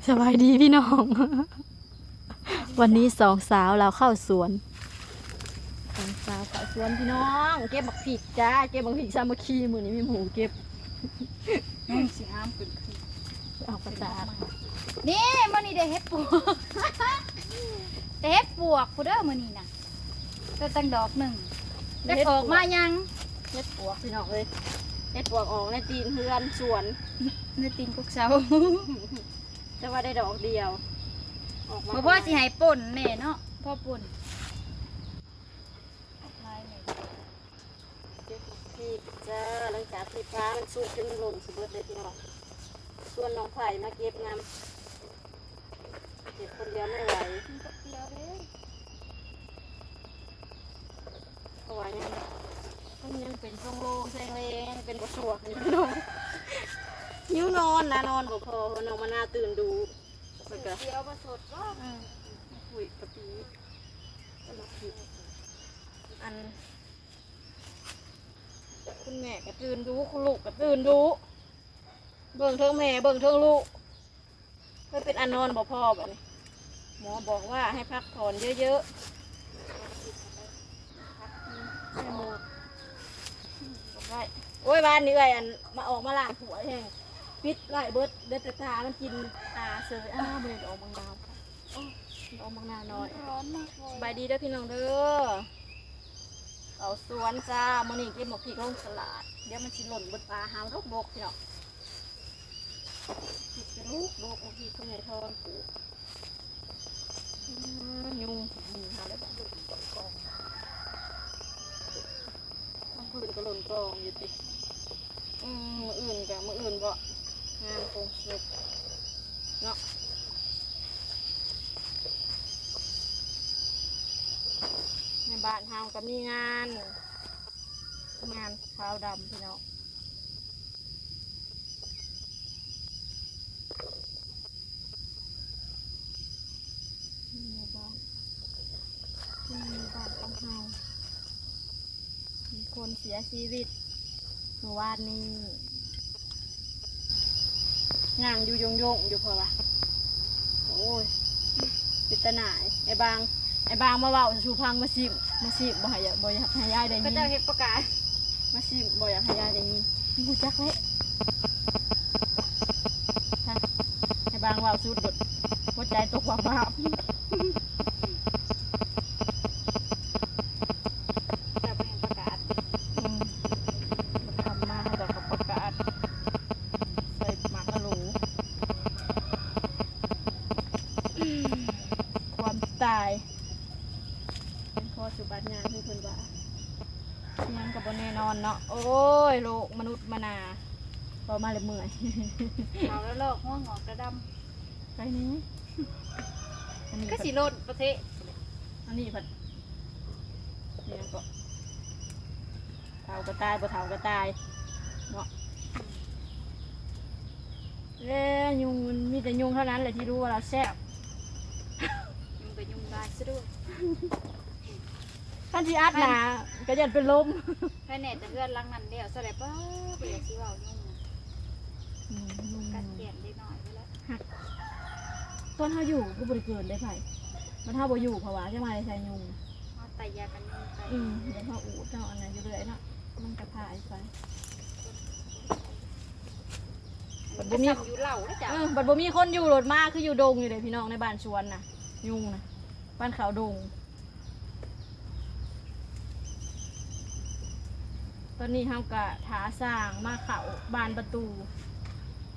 ສະບາຍດີພີ່ນ້ອງ ວັນນີ້ສອງສາວລາວເຂົ້າສວນ ສອງສາວເຂົ້າສວນພີ່ນ້ອງ ເກັບບັກພິກຈ້າ ເກັບບັກພິກສາມັກຄີ ມື້ນີ້ມີໝູ່ເກັບ ຍັງຊິຫາມຂຶ້ນ ເອົາກະຕາ ນີ້ ມື້ນີ້ໄດ້ເຫັດປວກ ໄດ້ເຫັດປວກພຸ້ນເດີມື້ນີ້ນະ ໄດ້ຕັ້ງດອກໜຶ່ງ ຈັກອອກມາຍັງ ເຫັດປວກພີ່ນ້ອງເອີຍ ເຫັດປວກອອກໃນຕີນເຮືອນສວນ ໃນຕີນກົກເຊົາ ແຕ່ວ່າໄດ້ດອກດຽວ ອອກມາ ບໍ່ພໍຊິໃຫ້ປົ່ນແດ່ເນາະ ພໍປົ່ນ ເກັບຜັກຊີຈ້າ ຫຼັງຈາກທີ່ປາມັນສຸກຈົນມັນຫຼົ່ນຊິເບິດເລີຍພີ່ນ້ອງ ຊວນນ້ອງໄຜ່ມາເກັບນຳ ເກັບຄົນດຽວບໍ່ໄຫວ ເພາະວ່າຍັງ ມັນຍັງເປັນໂລ່ງໆແຊງເລງ ເປັນບໍ່ສວກຢູ່ພີ່ນ້ອງ ຫິວນອນນະ ນອນບໍ່ພໍ ເພາະວ່ານ້ອງມະນາວຕື່ນດຸ ເພິ່ນກະ ດຽວມາສົດບໍ່ ອືມ ຄຸຍກະປີ ອັນ ຄຸນແມ່ກະຕື່ນດຸ ຄຸນລູກກະຕື່ນດຸ ເບິ່ງເທິງແມ່ ເບິ່ງເທິງລູກ ເລີຍເປັນອັນນອນບໍ່ພໍບັດນີ້ ໝໍບອກວ່າໃຫ້ພັກຜ່ອນເຍີະໆ ໂອ້ຍ ວານນີ້ເອື້ອຍ ອັນ ມາອອກມາລ້າງຖ້ວຍແຮງ ປິດໄວ້ເບິດ ເຫຼືອແຕ່ຕາມັນກິນຕາເສີຍ ອ້າວ ບໍ່ໄດ້ອອກບັກນາວ ໂອ້ຍ ອອກບັກນາວນ້ອຍ ຮ້ອນມາກເລີຍ ສະບາຍດີເດີພີ່ນ້ອງເດີ ເຂົ້າສວນຈ້າ ມື້ນີ້ເກັບໝາກພິກລົງຕະຫຼາດ ດຽວມັນຊິຫຼົ່ນເບິດປ່າ ຫາວດົກໆ ພີ່ນ້ອງ ພິກກະລູກດົກ ໝາກພິກເພິ່ນໃຫ້ທອນປູກ ອືມ ຍຸງ ຍຸງຫາແລ້ວບາດ ກອງ ມື້ຄືນກະຫຼົ່ນກອງຢູ່ຕິ ອືມ ມື້ອື່ນກະ ມື້ອື່ນບໍ່ ງານກົງເສັດເນາະ ໃນບ້ານເຮົາກະມີງານ ງານຂາວດຳພີ່ນ້ອງ ມີແມ່ບ້ານ ທີ່ໃນໝູ່ບ້ານຂອງເຮົາ ມີຄົນເສຍຊີວິດເມື່ອວານນີ້ ຍ່າງຢູ່ໂຢງໆຢູ່ ເພາະວ່າ ໂອ້ຍ ເປັນຕາໜ່າຍ ໄອ້ບາງ ໄອ້ບາງມາເວົ້າສູ່ຟັງ ມາຊິມ ມາຊິມ ບໍ່ໃຫ້ ບໍ່ຢາກໃຫ້ຍາຍໄດ້ຍິນ ເຂົາເຈົ້າເຮັດປະກາດ ມາຊິມ ບໍ່ຢາກໃຫ້ຍາຍໄດ້ຍິນ ຮູ້ຈັກແລ້ວ ຮະ ໃຫ້ບາງເວົ້າສຸດໂລດ ຫົວໃຈຕົກວາບວາບ ເຈົ້າແມ່ນປະກາດ ອືມ ທຳມາເຂົາເຈົ້າກໍປະກາດ ໃສ່ໝາກອາໂລ ຄວາມຕາຍ ເປັນຂໍ້ສຸບັດຍາຄືເພິ່ນວ່າ ອີຫຍັງກໍບໍ່ແນ່ນອນເນາະ ໂອ້ຍ ໂລກມະນຸດມະນາ ເວົ້າມາແລ້ວເມື່ອຍ ເອົາແລ້ວລອກຫົວງອກກະດຳ ໄປນີ້ ອັນນີ້ ຄືຊິໂລດປະເທດ ອັນນີ້ພັດ ອີຫຍັງເກາະ ເຖົ້າກໍຕາຍ ບໍ່ເຖົ້າກໍຕາຍເນາະ ແລະ ຍຸງ ມັນມີແຕ່ຍຸງເທົ່ານັ້ນແຫຼະທີ່ຮູ້ວ່າລາວແຊບ ຍຸງກໍຍຸງຫຼາຍຊະດ້ວຍ ຄັນຊິອັດໜ້າກໍຢ້ານເປັນລົມ ໃຜແນ່ແຕ່ເຮືອນຫຼັງນັ້ນແລ້ວຊະແຫຼະ ປ້າ ບໍ່ຢາກຊິເວົ້າຍຸງ ອືມ ຍຸງ ກັດແກ້ນເດັກນ້ອຍໄປແລ້ວ ຕອນເຮົາຢູ່ກໍບໍ່ໄດ້ເກີນເດ້ໃຜ ມັນເຮົາບໍ່ຢູ່ ເພາະວ່າຈະມາໄດ້ໃສ່ຍຸງ ເຮົາໄຕຢາກັນຍຸງໄປ ອືມ ດຽວເຮົາອູດເຮົາອັນນັ້ນຢູ່ເລື້ອຍເນາະ ມັນກະພາຍໄປ ບັດບໍ່ມີ ຢູ່ເຫຼົ່າເດ້ເຈົ້າ ເອີ ບັດບໍ່ມີຄົນຢູ່ໂລດມາ ຄືຢູ່ດົງຢູ່ເດ້ພີ່ນ້ອງ ໃນບ້ານສວນນະ ຍຸງນະ ບ້ານເຂົາດົງ ຕອນນີ້ເຮົາກະຖ້າຊ່າງມາເຂົ້າບານປະຕູ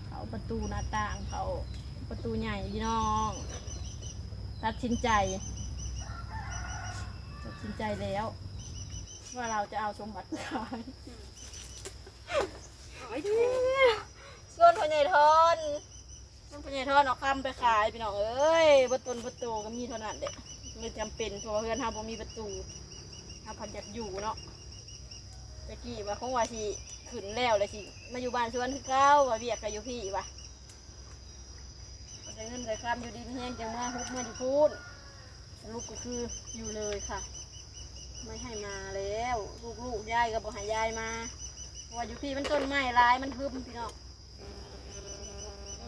ເຂົ້າປະຕູໜ້າຕ່າງ ເຂົ້າປະຕູໃຫຍ່ພີ່ນ້ອງ ຕັດສິນໃຈ ຕັດສິນໃຈແລ້ວ ວ່າລາວຈະເອົາສົມບັດໄປຂາຍ ອືມ ໂອ້ຍ ເດ້ ຊວນພໍ່ໃຫຍ່ທອນ ມັນພະຍາຍທອນເອົາຄຳໄປຂາຍພີ່ນ້ອງເອີຍ ເບິດຕົນເບິດໂຕກໍມີເທົ່ານັ້ນແຫຼະ ເລີຍຈຳເປັນ ເພາະວ່າເຮືອນເຮົາບໍ່ມີປະຕູ ເຮົາພັດຢາກຢູ່ເນາະ ແຕ່ກີ້ວ່າຄົງວ່າຊິຂຶ້ນແລ້ວ ແລ້ວຊິມາຢູ່ບ້ານສວນຄືເກົ່າ ວ່າວຽກກໍຢູ່ພີ້ວ່າ ເອົາແຕ່ເງິນແຕ່ຄຳ ຢູ່ດີມີແຮງຈັ່ງມາຮຸບເມືອຢູ່ພຸ້ນ ສະຫຼຸບກໍຄືຢູ່ເລີຍຄ່ະ ບໍ່ໃຫ້ມາແລ້ວ ລູກໆ ຍາຍກໍບໍ່ໃຫ້ຍາຍມາ ເພາະວ່າຢູ່ພີ້ມັນຕົ້ນໄມ້ຫຼາຍ ມັນຫຶມພີ່ນ້ອງ.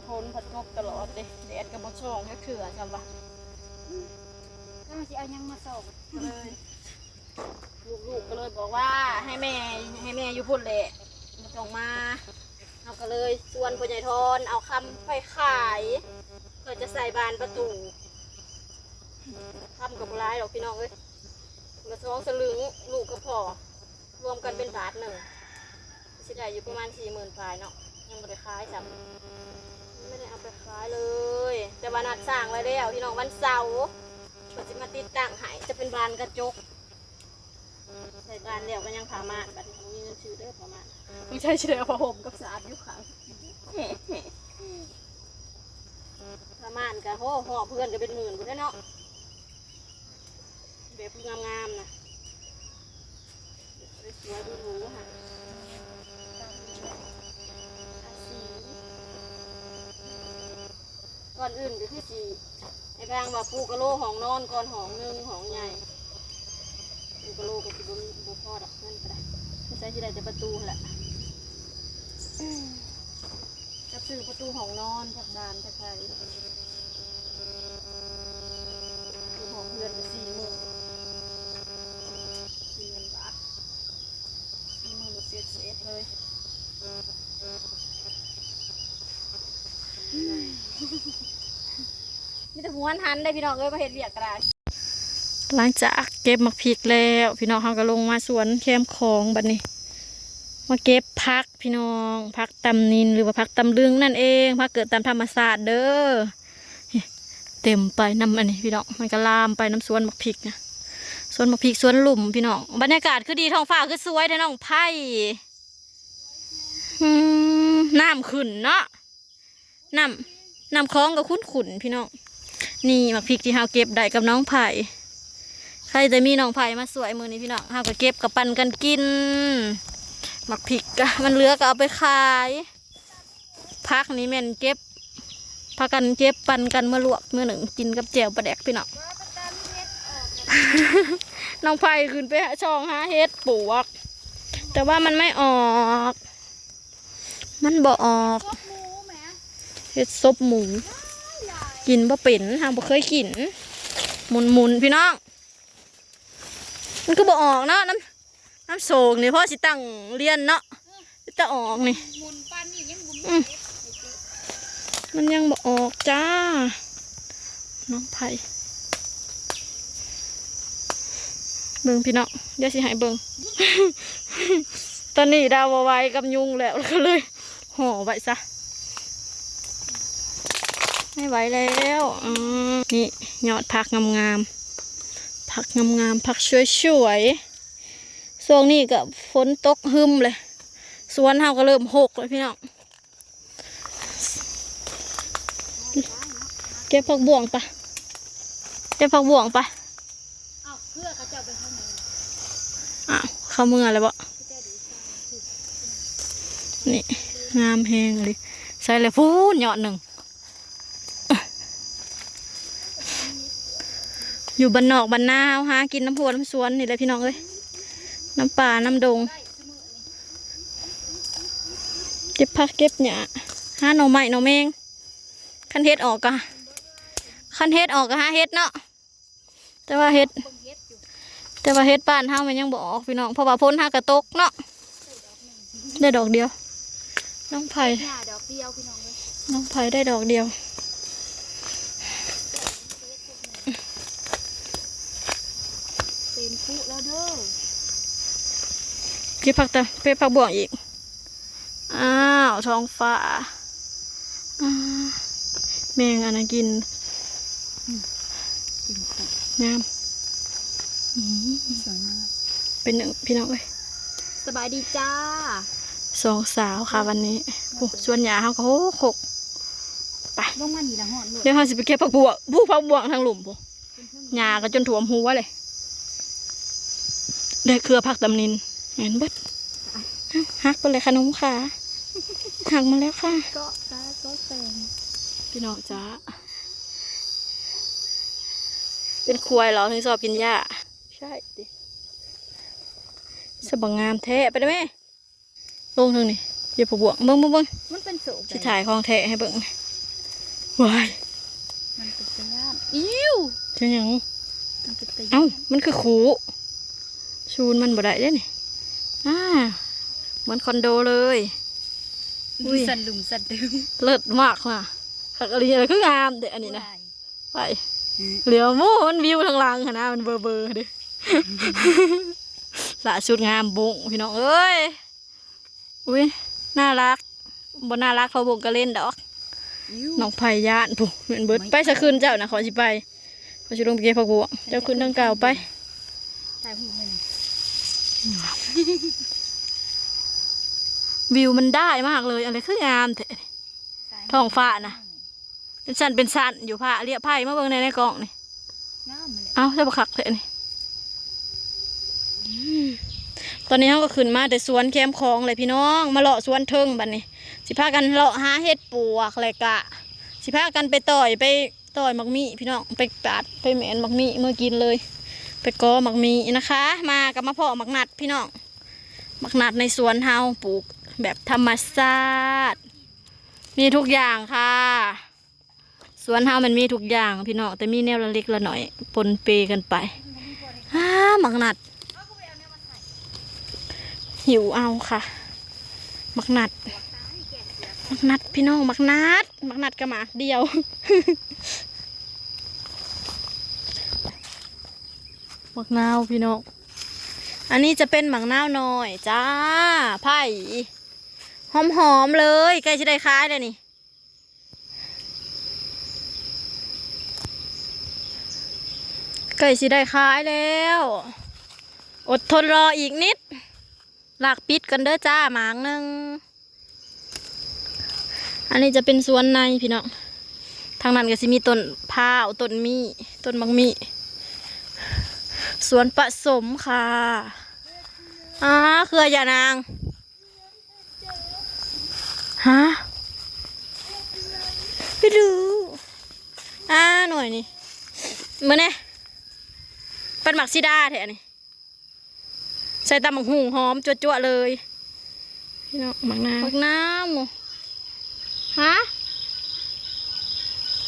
ຝົນພັດຕົກຕະຫຼອດເດ້ ແດດກໍບໍ່ສ່ອງຈັກເທື່ອ ຊ່ຳວ່າ ເຈົ້າຊິເອົາຫຍັງມາສ່ອງ? ກໍເລີຍ ລູກໆກໍເລີຍບອກວ່າໃຫ້ແມ່ໃຫ້ແມ່ຢູ່ພຸ້ນແຫຼະ ບໍ່ຕ້ອງມາ. ເຮົາກໍເລີຍຊວນພໍ່ໃຫຍ່ທອນເອົາຄຳໄປຂາຍ ເພື່ອຈະໃສ່ບານປະຕູ. ຄຳກໍບໍ່ຫຼາຍດອກພີ່ນ້ອງເອີຍ ລະສອງສະລຶງ ລູກກັບພໍ່ ລວມກັນເປັນບາດໜຶ່ງ ຊິໄດ້ຢູ່ປະມານສີ່ໝື່ນປາຍເນາະ. ຍັງບໍ່ໄດ້ຂາຍຊ້ຳ ຍັງບໍ່ໄດ້ເອົາໄປຂາຍເລີຍ ແຕ່ວ່ານັດຊ່າງໄວ້ແລ້ວພີ່ນ້ອງ ວັນເສົາເພິ່ນຊິມາຕິດຕັ້ງໃຫ້ ຈະເປັນບານກະຈົກ. ໃສ່ບານແລ້ວກໍຍັງຜ້າມ່ານ ບັດນີ້ບໍ່ມີເງິນຊື້ເດີຜ້າມ່ານ ຕ້ອງໃຊ້ຊິໄດ້ເອົາຜ້າຫົ່ມກັບສາດຢູ່ຂ້າງ ຜ້າມ່ານກໍ ໂຫ ຫອບເຮືອນກໍເປັນໝື່ນພຸ້ນແຫຼະເນາະ. ແບບງາມໆນະ ສວຍໆ ຫຼູໆຫັ້ນ ທາສີ ກ່ອນອື່ນກໍຄືຊິໃຫ້ບາງວ່າປູກະໂລຫ້ອງນອນກ່ອນ ຫ້ອງໜຶ່ງ ຫ້ອງໃຫຍ່ ປູກະໂລກໍຊິບໍ່ມີ ບໍ່ພໍດອກເງິນກໍໄດ້ ສົງໄສຊິໄດ້ແຕ່ປະຕູຫັ້ນແຫຼະ. ຈັກຊື້ປະຕູຫ້ອງນອນ ຈັກບານ ຈັກໄດ້ ຄືຫ້ອງເຮືອນກໍສີ່ໝື່ນ ສີ່ໝື່ນບາດ ສີ່ໝື່ນເສດໆເລີຍ. ມີແຕ່ຫົວຫັນເດ້ພີ່ນ້ອງເອີຍ ມາເຮັດວຽກກໍໄດ້. ຫຼັງຈາກເກັບໝາກພິກແລ້ວ ພີ່ນ້ອງເຮົາກໍລົງມາສວນແຄມຂອງ ບັດນີ້ມາເກັບຜັກພີ່ນ້ອງ ຜັກຕຳນິນ ຫຼືວ່າຜັກຕຳລຶງນັ້ນເອງ ຜັກເກີດຕາມທຳມະຊາດເດີ. ເຕັມໄປນຳອັນນີ້ພີ່ນ້ອງ ມັນກໍລາມໄປນຳສວນໝາກພິກນະ ສວນໝາກພິກ ສວນລຸ່ມພີ່ນ້ອງ. ບັນຍາກາດຄືດີ ທ້ອງຟ້າຄືສວຍແທ້ນ້ອງໄພ. ອືມ ນ້ຳຂຶ້ນເນາະ ນ້ຳ ນ້ຳຂອງກໍຂຸ້ນໆ ພີ່ນ້ອງ. ນີ້ໝາກພິກທີ່ເຮົາເກັບໄດ້ກັບນ້ອງໄພ ໃຄແຕ່ມີນ້ອງໄພມາຊ່ວຍມື້ນີ້ພີ່ນ້ອງ ເຮົາກໍເກັບກັບປັ່ນກັນກິນ. ໝາກພິກກະມັນເຫຼືອກໍເອົາໄປຂາຍ ຜັກນີ້ແມ່ນເກັບ ພາກັນເກັບປັ່ນກັນມາລວກມື້ໜຶ່ງກິນກັບແຈ່ວປາແດກພີ່ນ້ອງ. ນ້ອງໄພຂຶ້ນໄປສ່ອງຫາເຫັດປວກ ແຕ່ວ່າມັນໄມ່ອອກ ມັນບໍ່ອອກ ເຫັດສົບໝູ ກິນບໍ່ເປັນ ເຮົາບໍ່ເຄີຍກິນ. ໝຸນໆ ພີ່ນ້ອງ ມັນຄືບໍ່ອອກເນາະ ນ້ຳ ນ້ຳໂສກນີ້ພໍຊິຕັ້ງລຽນເນາະ ແຕ່ອອກນີ້ ໝຸນປານນີ້ຍັງໝຸນ ອືມ ບໍ່ເສັດ ມັນຍັງບໍ່ອອກຈ້າ ນ້ອງໄພ. ເບິ່ງພີ່ນ້ອງ ດຽວຊິໃຫ້ເບິ່ງ ຕອນນີ້ດາວບໍ່ໄຫວກັບຍຸງແລ້ວ ກໍເລີຍຫໍ່ໄວ້ຊະ ໄມ່ໄຫວແລ້ວ. ອືມ ນີ້ຍອດຜັກງາມໆ ຜັກງາມໆ ຜັກສວຍໆ. ຊ່ວງນີ້ກໍຝົນຕົກຮຶມເລີຍ ສວນເຮົາກໍເລີ່ມຮົກແລ້ວພີ່ນ້ອງ. ເກັບຜັກບວງປະ ເກັບຜັກບວງປະ. ອ້າວ ເພື່ອເຂົາເຈົ້າໄປທາງໃດ? ອ້າວ ເຂົາເມືອແລ້ວບໍ? ນີ້ງາມແຮງອີ່ຫຼີ. ໃສ່ແລ້ວພຸ້ນຍອດໜຶ່ງ. ຢູ່ບ້ານນອກບ້ານນາ ເຮົາຫາກິນນຳຮົ້ວນຳສວນນີ້ແຫຼະພີ່ນ້ອງເອີຍ ນຳປ່ານຳດົງ ເກັບຜັກເກັບຫຍ້າ ຫາໜໍ່ໄມ້ໜໍ່ແມງ. ຄັນເຫັດອອກກະ ຄັນເຫັດອອກກະຫາເຫັດເນາະ ແຕ່ວ່າເຫັດ ແຕ່ວ່າເຫັດບ້ານເຮົາມັນຍັງບໍ່ອອກພີ່ນ້ອງ ເພາະວ່າຝົນຫາກະຕົກເນາະ. ໄດ້ດອກດຽວ ນ້ອງໄຜ່ ຫຍ້າດອກດຽວພີ່ນ້ອງເອີຍ ນ້ອງໄຜ່ໄດ້ດອກດຽວ. ເຕັມຄຸແລ້ວເດີ ເກັບຜັກຕະ ເກັບຜັກບວງອີກ. ອ້າວ ທ້ອງຟ້າ ອ້າ ແມງອັນນັ້ນກິນ ອືມ ງາມ ອືມ ສວຍງາມ ເປັນໜຶ່ງພີ່ນ້ອງເອີຍ. ສະບາຍດີຈ້າ ສອງສາວຄ່ະວັນນີ້. ໂອ້ ສວນຫຍ້າເຮົາກໍໂຫ ໄປ ລົງມານີ້ລະຮ້ອນໂລດ. ດຽວເຮົາຊິໄປເກັບຜັກບວງ ຜູ້ ຜັກບວງທາງລຸ່ມພຸ້ນ ຫຍ້າກໍຈົນຖ້ວມຫົວເລີຍ ໄດ້ເຄືອຜັກຕຳນິນ ແມ່ນເບິດ. ຫັກໄປເລີຍຂະໜົມຂາ ຫັກມາແລ້ວຄ່ະ ເກາະຕາເກາະແຕງ ພີ່ນ້ອງຈ້າ. ເປັນຄວາຍເຮົາເຖິງຊອບກິນຫຍ້າ ໃຊ່ຕິ ສະບັງງາມແທ້. ໄປເດີ້ແມ່ ລົງທາງນີ້ ເກັບຜັກບວງ ເບິ່ງ ເບິ່ງ ເບິ່ງ ມັນເປັນໂສກ ຊິຖ່າຍຂອງແທ້ໃຫ້ເບິ່ງ. ວາຍ ມັນເປັນຕາຢ້ານ ອິ້ວ ເປັນຫຍັງ? ມັນເປັນຕາຢ້ານ ເອົ້າ ມັນຄືຄູ ຊູນມັນບໍ່ໄດ້ເດ້ນີ້ ອ່າ ເໝືອນຄອນໂດເລີຍ ອຸ້ຍ ສັ່ນລຸ່ມສັ່ນຕຶງ ເລີດມາກນະ ຄັກອີ່ຫຼີ ອັນນີ້ຄືງາມແທ້ອັນນີ້ນະ ວາຍ ໄປ ອືມ ຫຼຽວ ໂອ້ ມັນວິວທາງຫຼັງຫັ້ນນະ ມັນເບີໆເດ້ ລ່າສຸດງາມບຸ້ງ ພີ່ນ້ອງເອີຍ. ອຸ້ຍ ໜ້າລັກ ບໍ່ໜ້າລັກເທົ່າວົງກະເລັນດອກ ນ້ອງໄຜ່ຢ້ານພຸ້ນ ແມ່ນເບິດ ໄປສະຄືນເຈົ້ານະ ຂ້ອຍຊິໄປ ຂ້ອຍຊິລົງໄປເກັບຜັກບົວ ເຈົ້າຂຶ້ນທາງເກົ່າໄປ ຖ່າຍຮູບໄວ້ນະ ວິວມັນໄດ້ມາກເລີຍ ອັນນີ້ຄືງາມແທ້ ທ້ອງຟ້ານະ. ເປັນຊັ້ນເປັນຊັ້ນຢູ່ ພາລຽບໄຜ່ມາເບິ່ງແດ່ໃນກ້ອງນີ້ ງາມແຫຼະ ເອົ້າ ແລ້ວບໍ່ຄັກແທ້ນີ້ ອືມ ຕອນນີ້ເຮົາກໍຂຶ້ນມາແຕ່ສວນແຄມຂອງແຫຼະພີ່ນ້ອງ ມາເລາະສວນເທິງບັດນີ້ ຊິພາກັນເລາະຫາເຫັດປວກ ແລ້ວກະຊິພາກັນໄປຕ່ອຍ ໄປຕ່ອຍໝາກມີ້ພີ່ນ້ອງ ໄປປາດ ໄປແໝ້ນໝາກມີ້ເມືອກິນເລີຍ ໄປກໍໝາກມີ້ນະຄະ ມາກໍມາພໍ້ໝາກນັດພີ່ນ້ອງ ໝາກນັດໃນສວນເຮົາ ປູກແບບທຳມະຊາດ ມີທຸກຢ່າງຄ່ະ. ສວນເຮົາມັນມີທຸກຢ່າງພີ່ນ້ອງ ແຕ່ມີແນວລະເລັກລະໜ້ອຍປົນເປກັນໄປ ອ້າ ໝາກນັດ ຫິວເອົາຄ່ະ ໝາກນັດ ໝາກນັດພີ່ນ້ອງ ໝາກນັດ ໝາກນັດກະໝາກດຽວ ໝາກນາວພີ່ນ້ອງ ອັນນີ້ຈະເປັນໝາກນາວນ້ອຍຈ້າ ໄຜ່ ຫອມໆເລີຍ ໃກ້ຊິໄດ້ຂາຍແລ້ວນີ້. ໃກ້ຊິໄດ້ຂາຍແລ້ວ ອົດທົນລໍອີກນິດ ລາກປິດກ່ອນເດີຈ້າ ໝາກໜຶ່ງ ອັນນີ້ຈະເປັນສວນໃນພີ່ນ້ອງ ທາງນັ້ນກໍຊິມີຕົ້ນພ້າວ ຕົ້ນມີ້ ຕົ້ນໝາກມີ້ ສວນປະສົມຄ່ະ ອາ ເຄືອຢານາງ ຮະ ໄປດູ ອາ ໜ່ວຍນີ້ ເບິ່ງແດ່ ປັນໝາກສີດາແທ້ນີ້ ໃສ່ຕຳບັກຫຸ່ງຫອມຈົວໆເລີຍ ພີ່ນ້ອງ ໝາກນາວ ໝາກນາວ ຮະ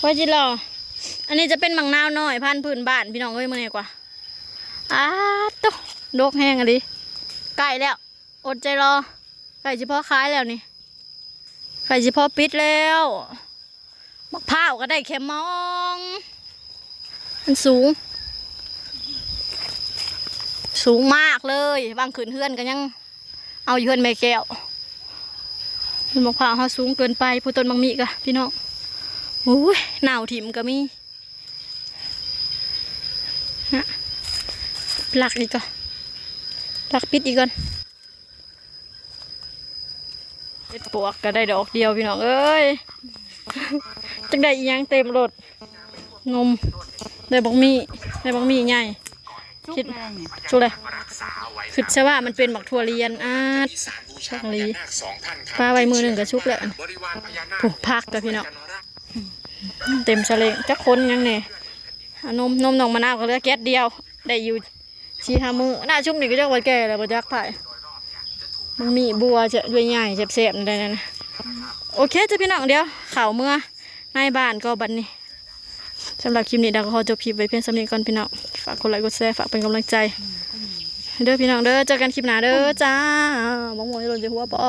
ວ່າຊິລໍ ອັນນີ້ຈະເປັນໝາກນາວນ້ອຍ ພັນພື້ນບ້ານ ພີ່ນ້ອງເອີຍ ເບິ່ງແດ່ກວ່າ ອາ ໂຕ ດົກແຮງອີ່ຫຼີ ໃກ້ແລ້ວ ອົດໃຈລໍ ໃກ້ຊິພໍຂາຍແລ້ວນີ້ ໃກ້ຊິພໍປິດແລ້ວ ໝາກພ້າວກໍໄດ້ແຄ່ມອງ ມັນສູງ ສູງມາກເລີຍ ວາງຂຶ້ນເຮືອນກໍຍັງເອົາຢູ່ເຮືອນແມ່ແກ້ວ ໝາກພ້າວເຮົາສູງເກີນໄປ ຜູ້ຕົ້ນໝາກມີ້ກະ ພີ່ນ້ອງ ໂອ້ຍ ເນົ່າຖິ້ມກໍມີ ນະ ລັກອີກກ່ອນ ລັກປິດອີກກ່ອນ ເຫັດປວກກໍໄດ້ດອກດຽວພີ່ນ້ອງເອີຍ ຈັກໄດ້ອີ່ຫຍັງເຕັມລົດ ນົມ ໄດ້ບັກມີ້ ໄດ້ບັກມີ້ໃຫຍ່ ຄິດ ສຸກແລ້ວນີ້ ສຸກແລ້ວ ຄິດຊະວ່າມັນເປັນໝາກຖົ່ວລຽນ ອາດ ຄັກອີ່ຫຼີ ປາໄວ້ມື້ໜຶ່ງກໍສຸກແລ້ວ ຜູ້ ຜັກກໍພີ່ນ້ອງ ເຕັມສະເຫຼັງ ຈັກຄົນຍັງແດ່ ອາ ນົມ ນົມນ້ອງມະນາວກໍເຫຼືອແກັດດຽວ ໄດ້ຢູ່ສີ່ຫ້າມື້ ໜ້າຊຸມນີ້ກໍຈັກວ່າແກ່ແລ້ວບໍ່ຈັກ ໄຜ່ ມັນມີບົວ ເຈ້ຍ ບົວໃຫຍ່ແຊບໆ ນັ້ນ ໂອເຄຈ້າພີ່ນ້ອງ ດຽວເຂົ້າເມືອໃນບ້ານກໍບັດນີ້ ສຳລັບຄລິບນີ້ດາວກໍຂໍຈົບຄລິບໄວ້ພຽງສ່ຳນີ້ກ່ອນພີ່ນ້ອງ ຝາກກົດໄລກົດແຊ ຝາກເປັນກຳລັງໃຈເດີພີ່ນ້ອງເດີ ເຈີກັນຄລິບໜ້າເດີຈ້າ ບັກມ່ວງຢູ່ລົນຈະຫົວປໍ.